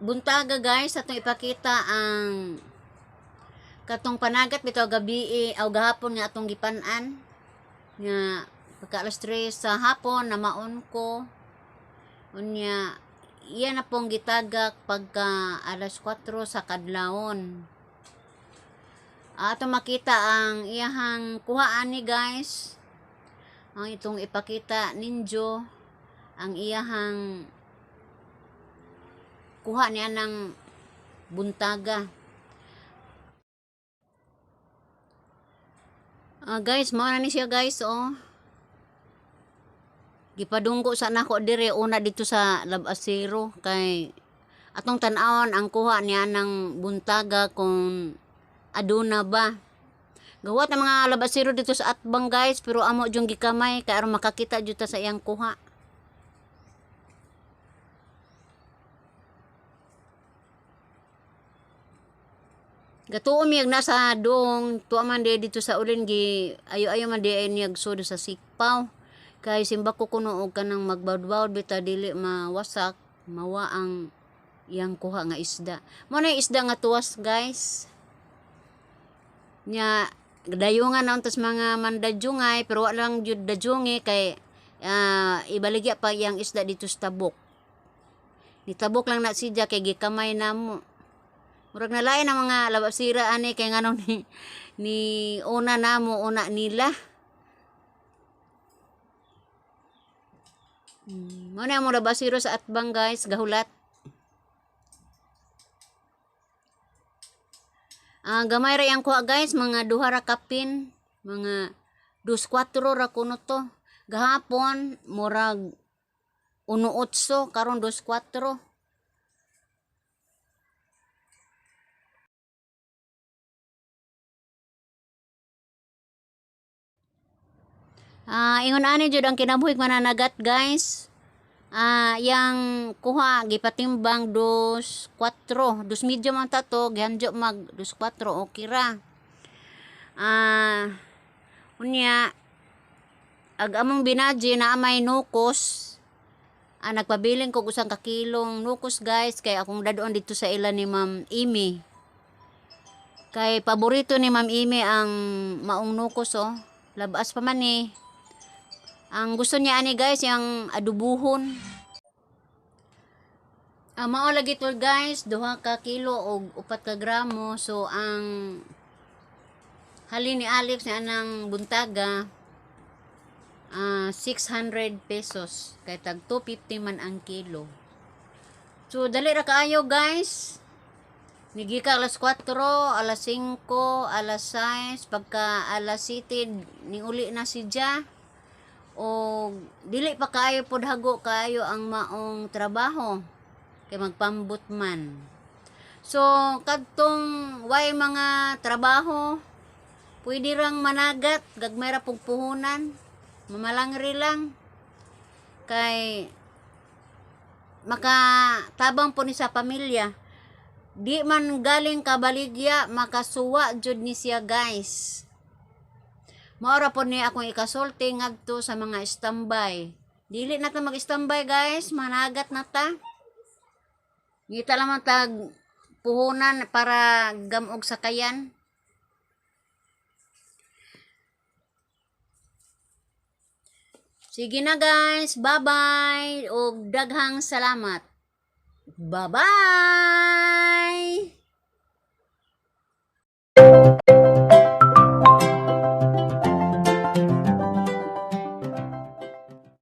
Buntaga guys, atong ipakita ang katong panagat bitaw gabi aw gahapon nga atong gipan-an nga pagka alas 3 sa hapon namaon ko. Unya iya na pong gitagak pagka alas 4 sa kadlawon. Ato makita ang iyahang kuhaan ni guys. Ang itong ipakita ninyo ang iyahang kuha niya ng buntaga. Guys, mao na ni siya guys, oh. Gipadunggo sa nako dire una dito sa Labasero kay atong tan-awon ang kuha niya ng buntaga kung aduna ba. Gawat ang mga labasero dito sa atbang guys, pero amo jung gikamay kay aron makakita jud ta sa iyang kuha. Gatuo miyag nasa dong, tuwa man di dito sa ulin gi ayo-ayo man di ay niyag sud sa sikpaw. Kay simba ko kuno og kanang magbawd-bawd bitaw dili mawasak, mawa ang iyang kuha nga isda. Mo na isda nga tuwas guys. Nya dayungan na untas mga mandajungay pero wa lang jud dajungi kay ibaligya pa iyang isda dito sa tabok. Nitabok lang na siya kay gikamay namo. Murag nalain ang mga labasira ani kay ngano ni una namo una nila. Mo na ang labasiro sa atbang guys, gahulat. Gamay ra yang kuha guys, mga duha ra kapin, mga 2.4 ra kuno to. Gahapon murag 1.8, karon 2.4. Ingon ani jud ang kinabuhig mananagat guys. Yang kuha gipatimbang 2.4, 2.5 man ta to, gihanjo mag 2.4, okay ra. Unya ag among binaji na amay nukos. Nagpabilin ko usang ka kilong nukos guys kay akong dadoon dito sa ila ni Ma'am Amy. Kay paborito ni Ma'am Amy ang maong nukos oh. Labas pa man eh. Ang gusto niya ani guys, yung adubuhon. Mao lagi to guys, 2 ka kilo og 4 ka gramo. So ang halin ni Alex ni anang buntaga 600 pesos kay tag 250 man ang kilo. So dali ra kaayo guys. Nigika alas 4, alas 5, alas 6, pagka alas 7 ni uli na si Ja. O dili pa kaayo pod hago kaayo ang maong trabaho kay magpambot man. So kadtong way mga trabaho pwede rang managat, gagmay ra pug puhunan, mamalangri lang kay makatabang po ni sa pamilya. Di man galing kabaligya, makasuwa jud ni siya guys. Maora po ni akong ikasulti ngadto sa mga standby. Dili na ta mag-standby guys, managat na ta. Ngita lamang tag puhunan para gamog sakayan. Sige na guys, bye-bye og daghang salamat. Bye-bye.